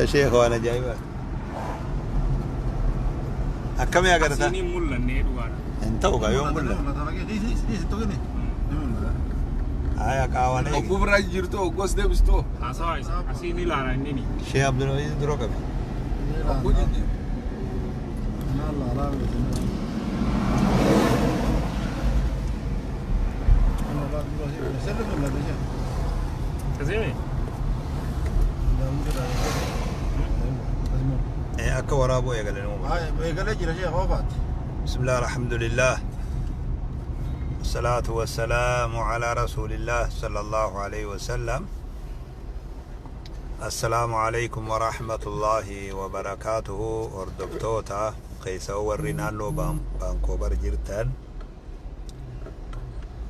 Isa sheekha waan ajaa'ibaati. Akkamii agarta? Asiin hin mul'anne dhugaadha. Hin ta'u gaa yoo mul'atu. Haya qaawwan eegi. Ogguu biraa jirtu oggoos deebistu. Haasawaa isa asiin ilaala inni ni. Sheekh Abdulaziz dura qabe. Ogguu jijjiiru. Kazeme? Akka waraabuu eegale nama. Eegalee jira sheekh oofaati. بسم الله الحمد لله والصلاة والسلام على رسول الله صلى الله عليه وسلم. السلام عليكم ورحمة الله وبركاته. Hordoftoota keessa warri naannoo Vancouver jirtan,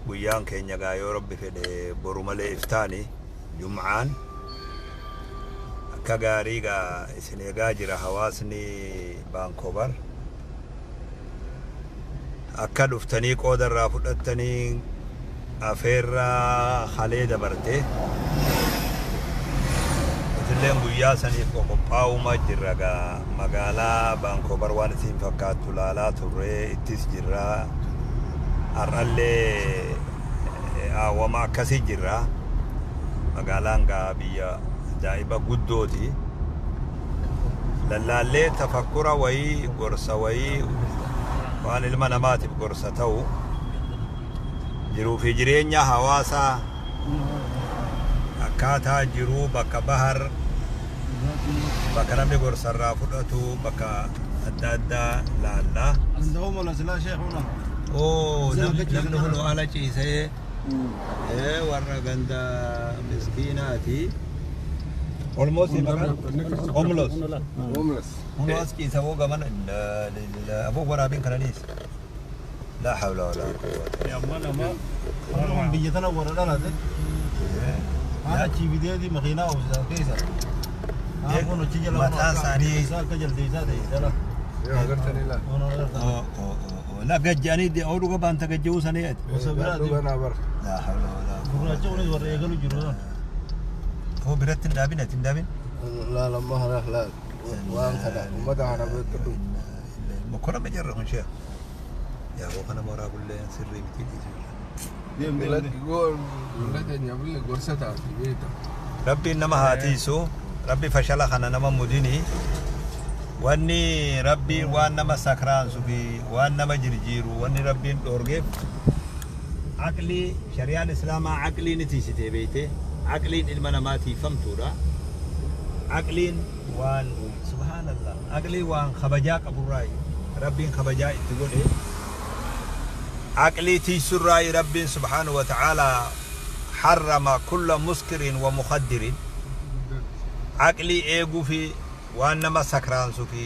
guyyaan keenya gaa yoo Rabbi fedhe boru malee iftaani jum'aan akka gaarii gaa isin eegaa jira. Hawaasni Vancouver akka dhuftanii qooda irraa fudhattanii afeerraa halee dabarte. Isilleen guyyaa saniif qophaa'umaa jirra. Gaa magaalaa Vancouver waan isin fakkaattu laalaa turre, ittis jirra. Har'allee hawwama akkasii jirra. Magaalaan gaa biyya ajaa'iba guddooti. Lallaallee tafakkura wayii, gorsa wayii, waan ilma namaatiif gorsa ta'u, jiruu fi jireenya hawaasaa, akkaataa jiruu bakka bahar, bakka namni gorsarraa fudhatu, bakka adda addaa laallaa. Danda'uu mala silaa sheekh una. Oo, namni kun ala ciisee warra ganda miskiinaati. Almost maqaan homeless. Homeless. Kun as ciisa hoo gamana aboo waraabin kananiis. لا حول ولا قوة. Amma nama Kun biyya tana warra dhalate. Haala achii fideeti makiinaa oofsisaa keessa. Haa, kun achi jala. Mataa isaanii- Isaa akka jaldeessaa ta'e jala. Yoo agartanii laala. Kun agartan. Oo oo oo la gajjanii oo dhuga baanta gajjuu sanii ati. Gosa biraati. Dhuganaa bara. لا حول ولا قوة. Gurraacha kunis warra eegalu jiru san. Hoo biratti hin dhaabin, ati hin dhaabin. Laala amma kana laala. Waan kana uummata kana beekadhu. Mokkora ma jarra kun sheekh. Yaa hoo kana mooraa bullee sirrii miti dhiisuu. Deem deem. Lakki goon ijoollee keenya billee gorsa taati beekta. Rabbiin nama haa tiisu. Rabbi fashala kana nama mudini. Wanni Rabbiin waan nama sakraansu fi waan nama jirjiiru wanni Rabbiin dhoorgeef aqlii shari'aan Islaamaa aqlii ni tiisite beeyte. Aqliin ilma namaa tiifamtuudha. Aqliin waan, subhaanallah, aqlii waan kabajaa qaburraa Rabbiin kabajaa itti godhe. Aqlii tiisurraa Rabbiin subhaanahu wa ta'aalaa حرم كل مسكر ومخدر. Aqlii eeguu fi waan nama sakraansuu fi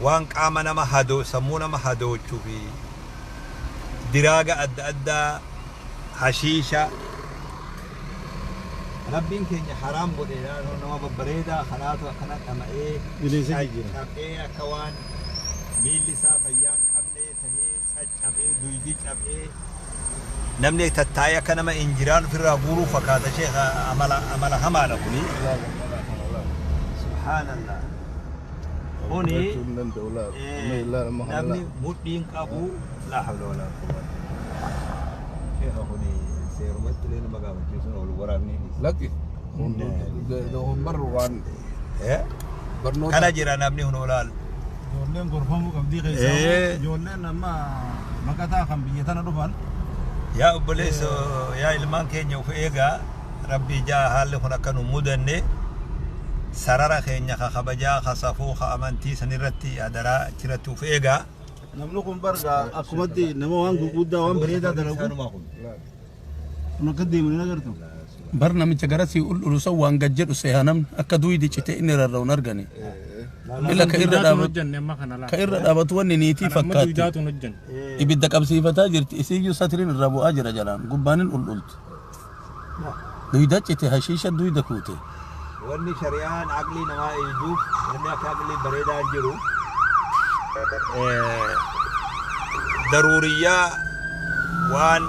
waan qaama nama hadoo, sammuu nama hadoochuu fi diraaga adda addaa, hashiisha Rabbiin keenya haraam godhe. Nama babbareedaa kanaatu akkana dhama'ee Bineensa jijjiira. Caccabee akka waan miilli isaa fayyaa hin qabne tahee caccabee, duydi cabee, namni tattaa'ee akka nama injiraan ofirraa guuruu fakkaata. Sheekha, amala amala hamaadha kuni. Subhaanallah, kuni Jechuun danda'u laala. Laala amma kana namni laala. mudhiin qabu. لا حول ولا قوة. Sheekha, kuni seerumatti illee nama gaafachiisuun oolu waraabni. Lakki. Bar waan barnoota. Kana jira namni hun olaal. Ijoolleen gorfamuu qabdii keessaa. Ijoolleen amma baqataa kan biyya tana dhufan. Yaa obboleesso, yaa ilmaan keenya, uf eegaa. Rabbii jaa haalli kun akka nu mudanne sarara keenya ka kabajaa, ka safuu, ka amantii sanirratti adaraa achirratti uf eegaa. Namni kun barga akkumatti nama waan gurguddaa, waan bareedaa dalagu. Isaanuma kun. Kun akka deeman hin agartu. Bar namicha gara sii ul ulusan waan gad jedhu seha namni akka duydi cite inni rarra'u hin argani. Ila ka irra Duydaatuun dhaabatu hojjenne amma kana laala. ka irra dhaabatu wanni niitii Kana amma fakkaatti. duydaatuun hojjenne. Ibidda qabsiifataa jirti, isiyyuu satiriin irraa bu'aa jira, jalaan gubbaanin ul ulti. Duyda cite, hashiisha duyda kuute. Wanni shari'aan aqlii namaa eeyduuf wanni akka aqlii bareedaan jiru daruuriyyaa waan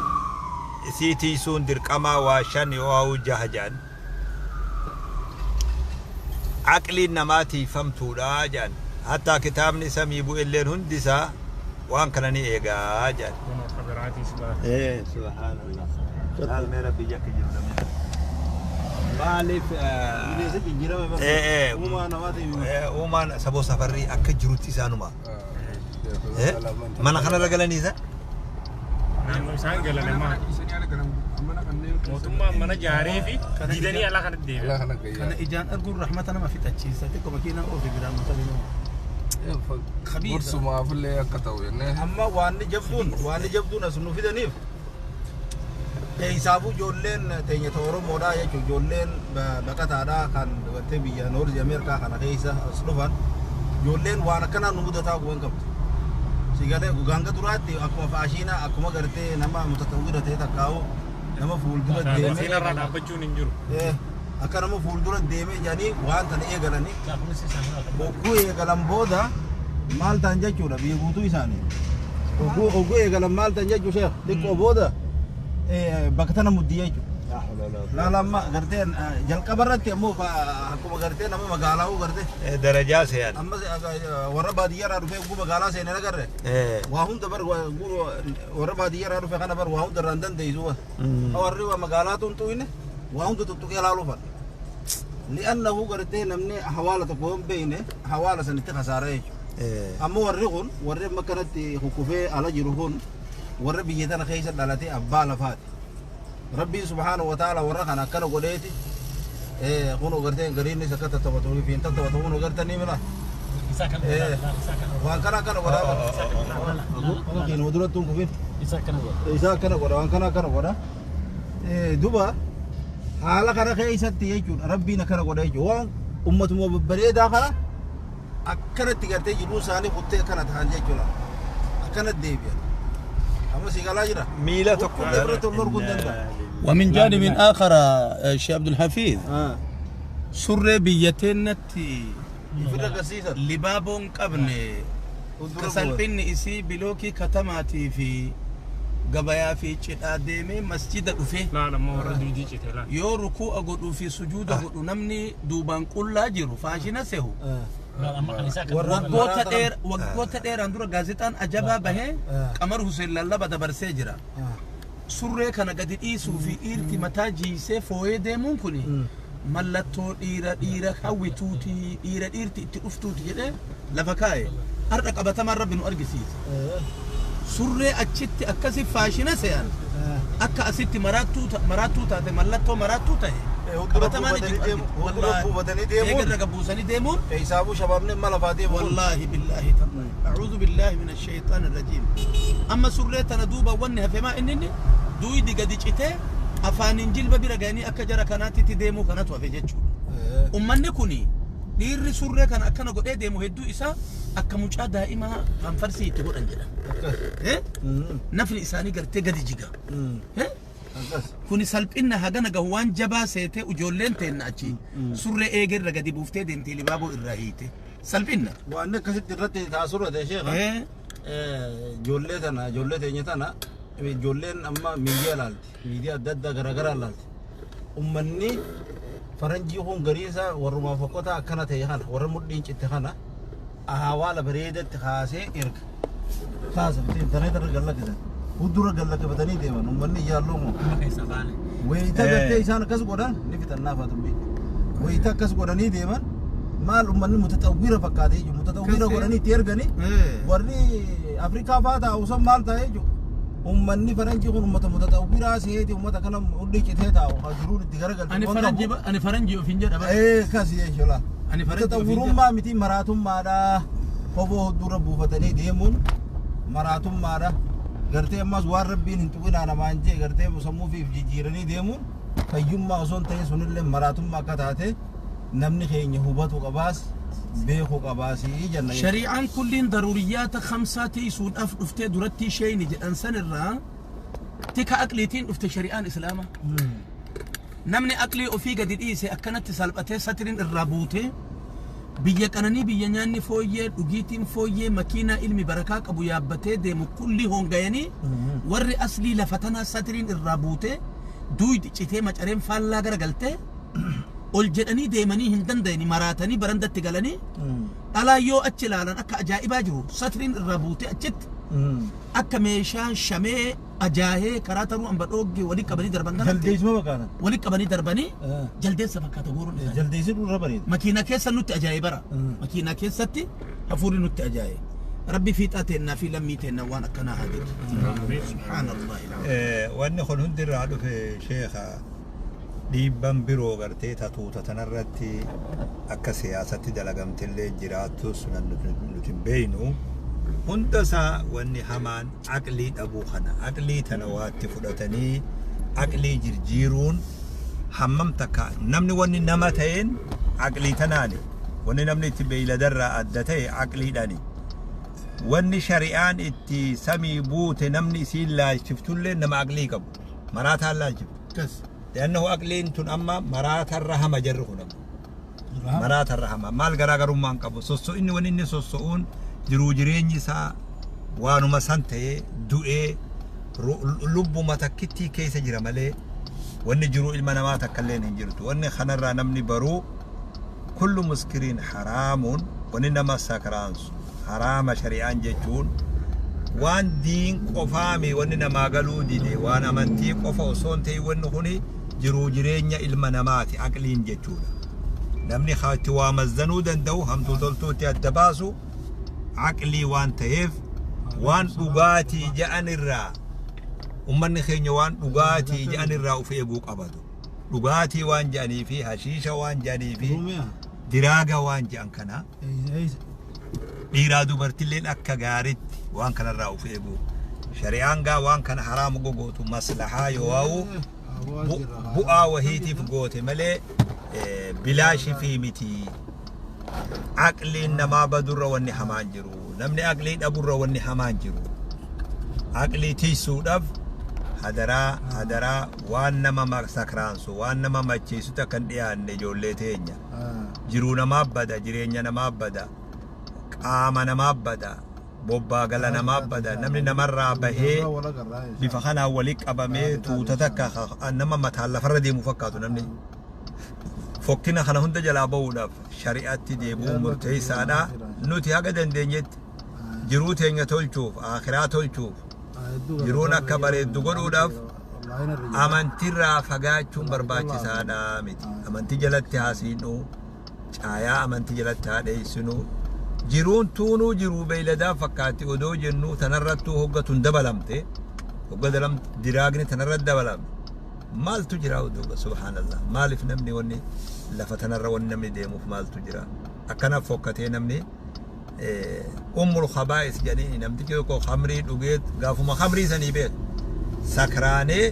isii tiisuun dirqamaa waa shan yoo hawuu jaha jedhan. Aqliin namaa tiifamtuudha jedhan. Hattaa kitaabni samii bu'elleen hundi isaa waan kana ni eegaa jedhan. Kun akka biraatiis laala. Subhaanallah. Laal mee rabbi jakka jiru namni. Maaliif Bineensa jijjiirame bara. Uumaa namaatiin. Uumaan saboo safarrii akka jirutti isaanuma. Mana kanarra galanii isa? Naannoo isaan galan amma mootummaan mana jaaree fi didanii ala kanatti deebi'an. Kana ijaan arguun rahmata nama fixachiisa. Xiqqoo makiinaa oofi biraan mataa Gorsumaafillee akka ta'u jennee. Amma waanni jabduun as nu fidaniif teessaafuu ijoolleen teenya ta Oromoodhaa jechuun ijoolleen baqataadhaa kan gartee biyya Noorzi Ameerikaa kana keessa as dhufan ijoolleen waan akkanaa nu mudataa guban qabdu. Sigalee ganga duraatti akkuma faashinaa akkuma gartee nama mutatawwira ta'e takkaa'u nama fuuldura deemee Makiina irraa dhaabbachuun hin jiru. Akka nama fuuldura deemee jedhanii waan tana eegalanii hogguu eegalan booda maal ta'an jechuudha biyya guutuu isaanii. Hogguu eegalan maal ta'an jechuu sheekh xiqqoo booda bakka tana muddii jechuudha. Laala amma gartee jalqaba irratti ammoo akkuma gartee nama magaalaa'uu gartee. Darajaa se'an. Amma warra baadiyyaa irraa dhufee hogguu magaalaa seenee agarre. Waa hunda bar warra baadiyyaa irraa dhufe kana bar waa hunda irraa hin dandeessu. Warri magaalaa tuntuine waa hunda tuttuqee laaluu fadha. Li'annahu gartee namni hawaala tokko hin beekne hawaala sanitti khasaara jechuudha. Amma warri kun warri amma kanatti kukkufee ala jiru kun warra biyya tana keessa dhalatee abbaa lafaati. Rabbiin subhaanahu wa ta'ala warra kana akkana godheeti kun gartee gariinnis akka tattaphatu fi hin tattaphatu kun gartanii mila. Waan kana akkana godhaa. Kiinuma duratti hin kufin. Isa akkana godha waan kana akkana godha. Duba haala kana keessatti jechuudha rabbiin akkana godha jechuudha waan ummatuma babbareedaa kana akkanatti gartee jiruu isaanii kuttee akkana ta'an jechuudha. Akkanatti deebi'an. Amma si galaa jira. Miila tokko. Irratti ol arguu hin danda'a. ومن جانب آخر الشيخ عبد الحفيظ سر بيتنتي لبابون قبن كسلبن إسي بلوكي كتماتي في قبايا في قدامي مسجد أفه لا لا ما ورد يجي لا يو ركوع أقول في سجود أقول نمني دوبان كل أجر فاشنا سهو وقوت دير اندور غازيتان أجابا به قمر حسين الله بدبر سجرا surree kana gadi dhiisuu fi dhiirti mataa jiisee fooyee deemuun kun mallattoo dhiira dhiira hawwituuti dhiira dhiirti itti dhuftuuti jedhee lafa kaa'e har'a qabatamaan rabbi nu argisiisa. Surree achitti akkasi faashina se'an akka asitti maraattuu taate mallattoo maraattuu ta'e qabatamaan eegarra gabbuusanii deemuun Isaafuu shabaabni amma lafaa deemuun. والله بالله تالله أعوذ بالله من الشيطان الرجيم أما سريت أنا دوبا وني هفما إنني دويدي قد جئته أفان جلب برجاني أكجر كناتي تديمو كنات وفجتشو أمني كوني دير سرية كان أكنا قد ديمو هدو إسا أكمل دائما فانفرسي تقول أنجلا إيه نفل إساني قرتي قد جيجا إيه كوني سلب إن هجنا جوان جبا سيته وجولين تناتشي سرية إيجر رجدي بوفتي ديمتي لبابو الرهيته سلبنا وأنا كسبت الرتي تاسورة يا شيخ جولة تنا جولة تنا جولين أما ميديا لالتي ميديا دد غرغرة لالتي أمني فرنجي هم غريزة ورما فقطة كانت هي خان ورمودين شتخانا أهوالا بريدة تخاسة إرك خاصة تنتني ترى قال كذا ودورة قال لك بدني ديمان أمني يالومو ويتا قلت إنسان كذا قران نفت النافة تبي ويتا كذا قراني ديمان مال أمني متطورة فكادي متطورة قراني تيرغني ورني أفريقيا فاتا أوسم مال تايجو أمني فرنجي كون متطورة سيدي أمتا كنا ودي كتير أو خجرون تجارة قلت أنا فرنجي وفنجر إيه كاسي شو لا أنا فرنجي متطورون ما متي مراتهم مادا هو دورة بوفتني ديمون مراتهم مادا قرتي أما زوار ربين انتو أنا ما أنجي قرتي بسمو في جيراني ديمون فيوم ما أصلا تيجي سنن له مراتهم ما كتاته نمني خيني هوبات وقباس بيخو قباسي جنة شريعا كل ضروريات خمسة تيسون أف أفتي درتي شيء نجي أنسان الرا تك أكلتين أفت شريعان إسلاما نمني أكلي أفي قد إيسي أكنت سالبتي سترين الرابوتي بيجي أنني بيجي فوية وجيتين فوية ماكينة علمي بركاك أبو يابتي ديمو كل هون جاني ور أصلي لفتنا سترين الرابوتي دويد شتي ما ترين فالا جرجلتي Ol jedhanii deemanii hin danda'ani maraatanii barandatti galanii dhalaa yoo achi ilaalan akka ajaa'ibaa jiru satriin irraa buutee achitti akka meeshaan shamee ajaa'ee karaa taruu hamba dhoogge walii qabanii darban kanatti Jaldeessuma fakkaatan. walii qabanii darbanii jaldeessa fakkaata gooroon isaanii. Jaldeessi irra bareeda. Makiina keessa nutti ajaa'ibara. Makiina keessatti hafuurri nutti ajaa'ibe. Rabbi fiixaa teennaa fi lammii teennaa waan akkanaa haa jedhu. Subhaanallah. Wanni kun hundirraa dhufe sheekha dhiibban biroo gartee tatuuta tanarratti akka siyaasatti dalagamtillee jiraattus nuti hin beeynu. Hunda isaa wanni hamaan aqlii dhabuu kana aqlii tana waatti fudhatanii aqlii jirjiiruun hammam takka namni wanni nama ta'een aqlii tanaani wanni namni itti beeyladarraa adda ta'e aqliidhaani. Wanni shari'aan itti samii buute namni isiin laalchiftullee nama aqlii qabu maraataan laalchiftu. لأنه أقلين تن أما مرات الرحمة جرخنا مرات الرحمة مال غرا ما قبو سوسو إني وني سوسون جرو جريني سا وانو مسانته دوئي لب ما تكتي كيس جرا مالي وني جرو إلما ما تكلين هنجرتو وني خنرا نمني برو كل مسكرين حرام وني نما سكران حرام شريعان جتون وان دين قفامي وني نما قالو ديدي وان أمنتي قفا وصون تي وني خني jiruu jireenya ilma namaati aqliin jechuudha. Namni itti waa mazzanuu danda'u hamtuu toltuutti adda baasu aqlii waan ta'eef waan dhugaatii ja'an irraa ummanni keenya waan dhugaatii ja'an irraa of eeguu qabatu. Dhugaatii waan ja'anii fi hashiisha waan ja'anii fi diraaga waan ja'an kana dhiiraa dubartilleen akka gaariitti waan kanarraa of eeguu. Shari'aan gaa waan kana haraama gogootu maslahaa yoo waa'u bu'aa wahiitiif goote malee bilaashii fi miti. Aqliin namaa badurra wanni hamaan jiru. Namni aqlii dhaburra wanni hamaan jiru. Aqlii tiisuudhaaf hadaraa hadaraa waan nama sakraansu waan nama macheessu akka hin dhiyaanne ijoollee teenya. Jiruu namaa bada jireenya namaa bada qaama namaa bada bobbaa gala namaa bada namni namarraa bahee bifa kanaan walii qabamee tuuta takka nama mataan lafarra deemu fakkaatu namni fokkina kana hunda jalaa bahuudhaaf shari'aatti deebi'uun murteessaadha. Nuti haga dandeenyetti jiruu teenya tolchuuf akhiraa tolchuuf jiruun akka bareeddu godhuudhaaf amantiirraa fagaachuun barbaachisaadha miti. Amantii jalatti haasiinu caayaa amantii jalatti haa dheessinu. Jiruun tuunuu jiruu beeyladaa fakkaatti odoo jennu tanarrattuu hoggatuun dabalamte hogga diraagni tanarratti dabalamte maaltu jira oduu subhaanallah maaliif namni wanni lafa tanarra wanni namni deemuuf maaltu jira akkana fokkatee namni ummul khabaa'is jedhanii namtichi tokko khamrii dhugee gaafuma khamrii sanii beeku sakraanee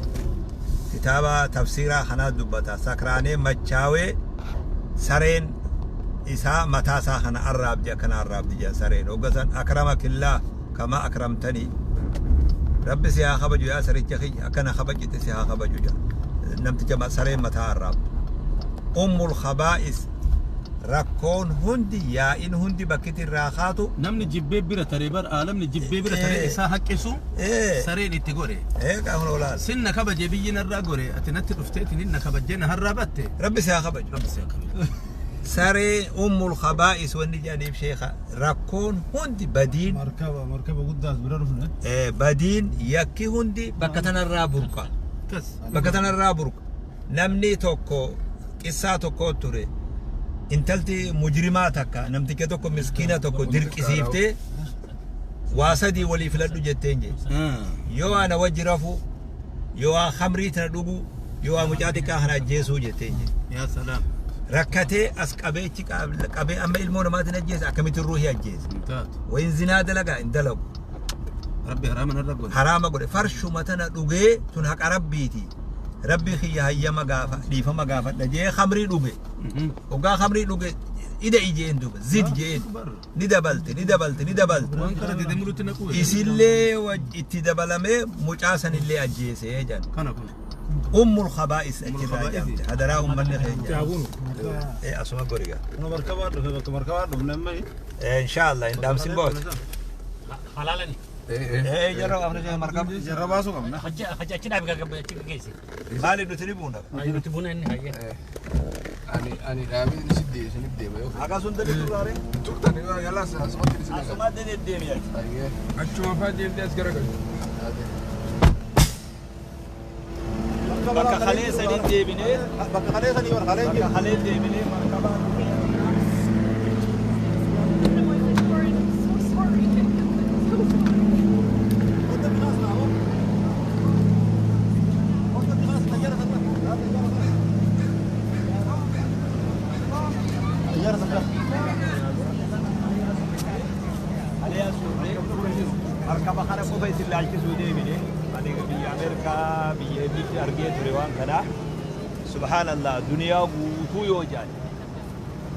kitaaba tafsiiraa kanaa dubbata sakraanee machaawee sareen isaa mataa isaa kana arraabdi akkana arraabdi jedha sareen hoggasan akramakillaa kama akramtanii rabbi si haa kabaju yaa saricha kiyya akkana kabajite si haa kabaju jedha namticha sareen mataa arraabdu ummul khabaa'is rakkoon hundi yaa'iin hundi bakkitti irraa kaatu Namni jibbee bira taree bar aalamni jibbee bira taree isaa haqqisu sareen itti gore. Qaama olaal. Sinna kabaje biyyi narraa gore ati natti dhuftee tinin na kabajjee na harraa batte. Rabbi si haa kabaju. Rabbi si haa kabaju. Saree ummul khabaa'is wanni jedhaniif sheekha rakkoon hundi badiin Markaba guddaas bira dhufne. Badiin yakki hundi bakka tanarraa burqa. Bakka tanarraa burqa. Namni tokko qissaa tokko ture. Intalti mujrimaa takka namticha tokko miskiina tokko dirqisiiftee waa sadii walii filadhu jetteen jee. Yoo ana wajji rafu yoo waa khamrii tana dhugu yoo waa mucaa xiqqaa kana ajjeesuu jetteen jee. Yaa salaam. Rakkatee as qabeechi qabee amma ilmoo namaatiin ajjeese akkamitti ruuhii ajjeese. Wayin zinaa dalagaa hin dalagu. Rabbi haraama narra godhe. Haraama godhe farshuma tana dhugee tun haqa rabbiiti. Rabbi kiyya hayyama gaafa dhiifama gaafadha jee khamrii dhuge. Hoggaa khamrii dhuge ida ijeen duuba zid jeen ni dabalte ni dabalte ni dabalte. Waan kana deddeemuutti naquu. Isillee itti dabalamee mucaa sanillee ajjeesee jedhan. Kana kun. Ummul khabaa'is achirraa jedhamte hadaraa uummanni keenya. Asuma goriga. Markabaa dhufe bakka markabaa dhufne amma. Inshaallah hin dhaamsin boota. Halaalani. Jarra afna markaba. Jarra baasuu qabna. Hojii achi dhaabi achi geesse. Maali nuti ni buuna? Nuti buna inni hayyee. Ani dhaabee isin deema yoo. Akkasuma daldaltu turare. Turtan yala asumatti isin deema. Asumatti deddeemi ati. Achuma fa'aa deemtee as garagaltu. Bakka kalee sanii deebinee. Bakka kalee sanii bara kalee Bakka kalee deebinee markabaa. Markaba kana qofa isin laalchisuu deebine ani biyya Ameerikaa biyya hedduutti argee ture waan kana subhaanallah duniyaa guutuu yoo jaale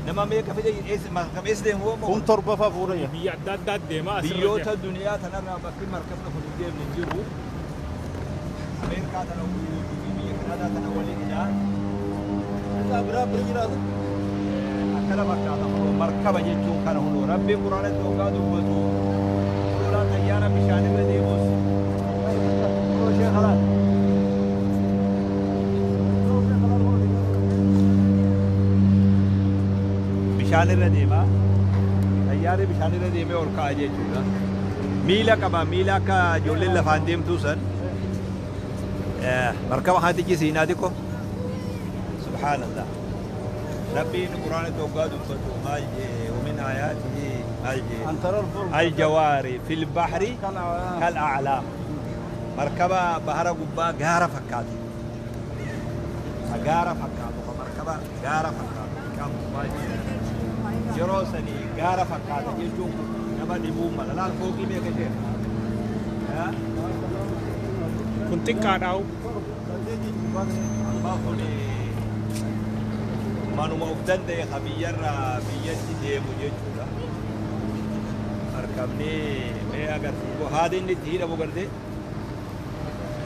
nama meeqa fide markaba eessa deemu hoo Kun torba fa'aa fuudha jira. Biyya adda addaa deema asirra biyyoota duniyaa tanarraa bakki markabni kun hin deemne hin jiru Ameerikaa tana guutuu fi biyya Kanaadaa tana waliin hidhaa Isaa biraa bira jiraatu. Akkana fakkaata kunoo markaba jechuun kana hunoo rabbiin quraanatti hoggaa dubbatu suuraa xayyaara bishaanirra deemus kunoo ishee kalaal bishaanirra deema xayyaarri bishaanirra deemee ol ka'a jechuudha miila qaba miila akka ijoolleen lafaan deemtuu san markaba kanatti siinaa xiqqo subhaanallah ربي القرآن توقع ما ومن آياته الجواري في البحر كالأعلام مركبة بحر قبا غارة فكاتي غارة فكاتي مركبة غارة فكاتي كم يروسني غارة فكاتي يجون نبى دبوم لا فوقي بيكشير كنت كاراو manuma of danda'e ka biyyarraa biyyatti deemu jechuudha. Markabni mee agarsiisu haada inni itti hidhamu gartee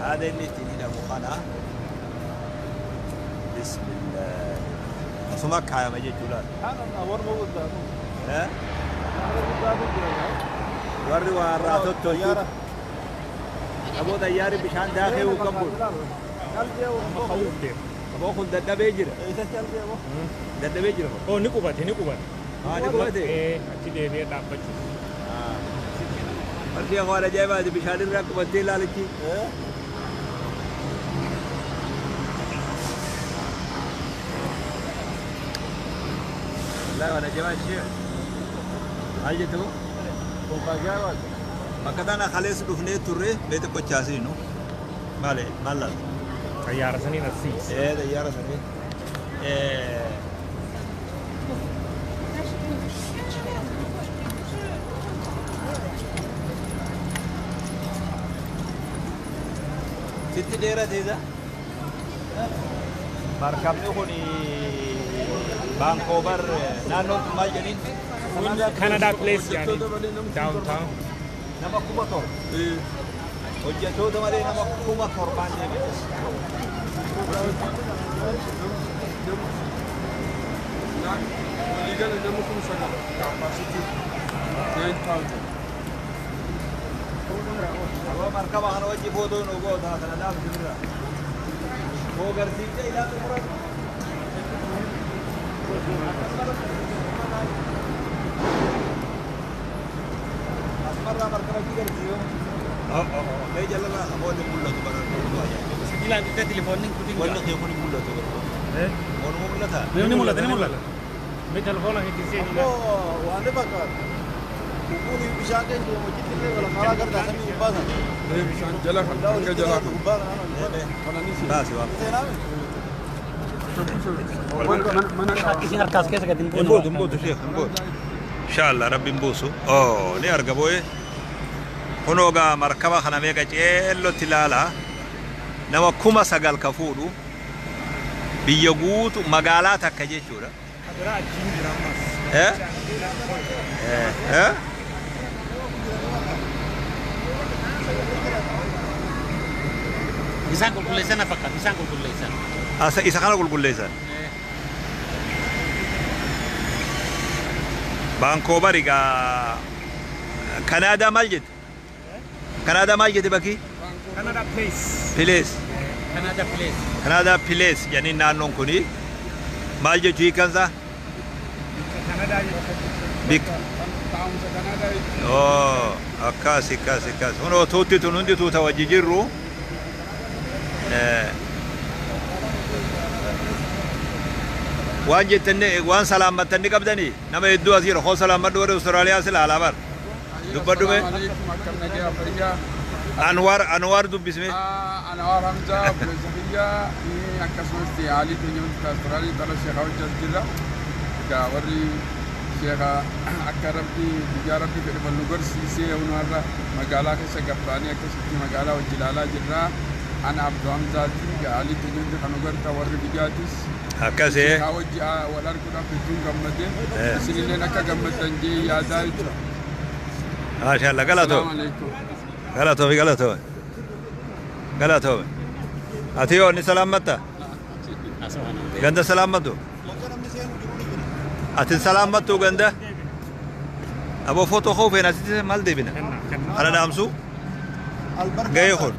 haada inni itti hidhamu kana bismillah asuma kaayama jechuudha. Warri waa irraa tottolchu aboo xayyaarri bishaan daakee qabu. Aboo kun dadhabee jira. Dadhabee jira. Oh ni qubate ni qubate. Ah ni qubate. Achi deebi'ee dhaabbachuuf. Barsiyaa waan ajaa'ibaati bishaan irraa qubattee ilaalichi. Wallaahi waan ajaa'ibaa ishee. Maal jettu? Bakka tana kaleessa dhufnee turre mee xiqqochaasiinu. Maali maal laata? Xayyaara saniin as siisa. Xayyaara sanii. Sitti dheerate isa? Markabni kun Vancouver naannoon kun maal jedhiin? Canada Place jedhanii downtown. Nama 7,000. Hojjettoota malee nama 7,000 deeme. Waliigala nama 9,000 capacity 9,000. Aboo markaba kana wajji footoo nu goota kana dhaabsu bira. Koo garsiifte ilaaltu muratu. Asmarraa markaba achi garsiifoo. Mee jalarraa namoonni mul'atu bara Ilaaltee telefoonni kutin. Wanni kee kun mul'atu bara. Morma mul'ata? Ni mul'ata ni mul'ata. Mee telefoona itti seeni. Ammoo waan ni fakkaata. Kukuun bishaan keessa deemu hojiitti illee wala karaa gargaa samii gubbaa sana. Bishaan jala kan hanga jalaa kan. Gubbaa kana. Kana ni seena. Baasi waan. Seenaa Mana qaba. Isin harkaas keessa gadi hin Hin buutu hin buutu sheekh hin buutu. Inshallah rabbi hin buusu. Oh ni arga boo'ee. Kunoo gaa markaba kana meeqa ceellotti ilaala. Nama 9,000 ka fuudhu biyya guutu magaalaa takka jechuudha. Biraa achiin jira ammas. Isaan qulqulleessan fakkaata. Isaan qulqulleessan. Isa kana qulqulleessan. Vancouver egaa Kanaadaa maal jette? Kanaadaa maal jette bakki? Canada Place. Place. Canada Place. Canada Place jedhanii naannoon kuni Maal jechuu hiikansaa? Bik. Taa'umsa Kanaadaa jechuudha. Oo, akkas akkas akkas. Kunoo tuutti tun hundi tuuta wajji jirru. Waan jettanii waan salaammattanii qabdanii nama hedduu as jira. Koo salaammadhu warri Awustiraaliyaa sila alaa bar. Dubbadhu mee. Assalaamu alaikum, akkam nagayaa fayyaa. Anwaar Anwaar dubbisme. Anwaar Hamzaa, obboleessa kiyyaa, akkasumas haalii keenya hundi Awustiraaliyaa xala sheekaa hojjetu jirra. Egaa warri sheekaa akka rabbi guyyaa rabbi fedhe wal nu garsiisee hunarra magaalaa keessa gabbaanii akkasitti magaalaa wajji ilaalaa jirra. Ana Abduu Hamzaati, egaa haalii keenya hundi kan nu garta warri biyyaatis. Akkasee. Sheekaa wajji wal arguudhaaf hedduun gammadee isinilleen akka gammaddan jee yaadaa jechuudha. Maashaallah galatoo. Assalaamu alaikum. Galatoomi galatoomi. Galatoomi. Ati yoo ni salaammatta? Ganda salaammattu? Ati salaammattu ganda? Aboo footoo koo feena asitti maal deebina? Kana dhaamsu? Gahee kun.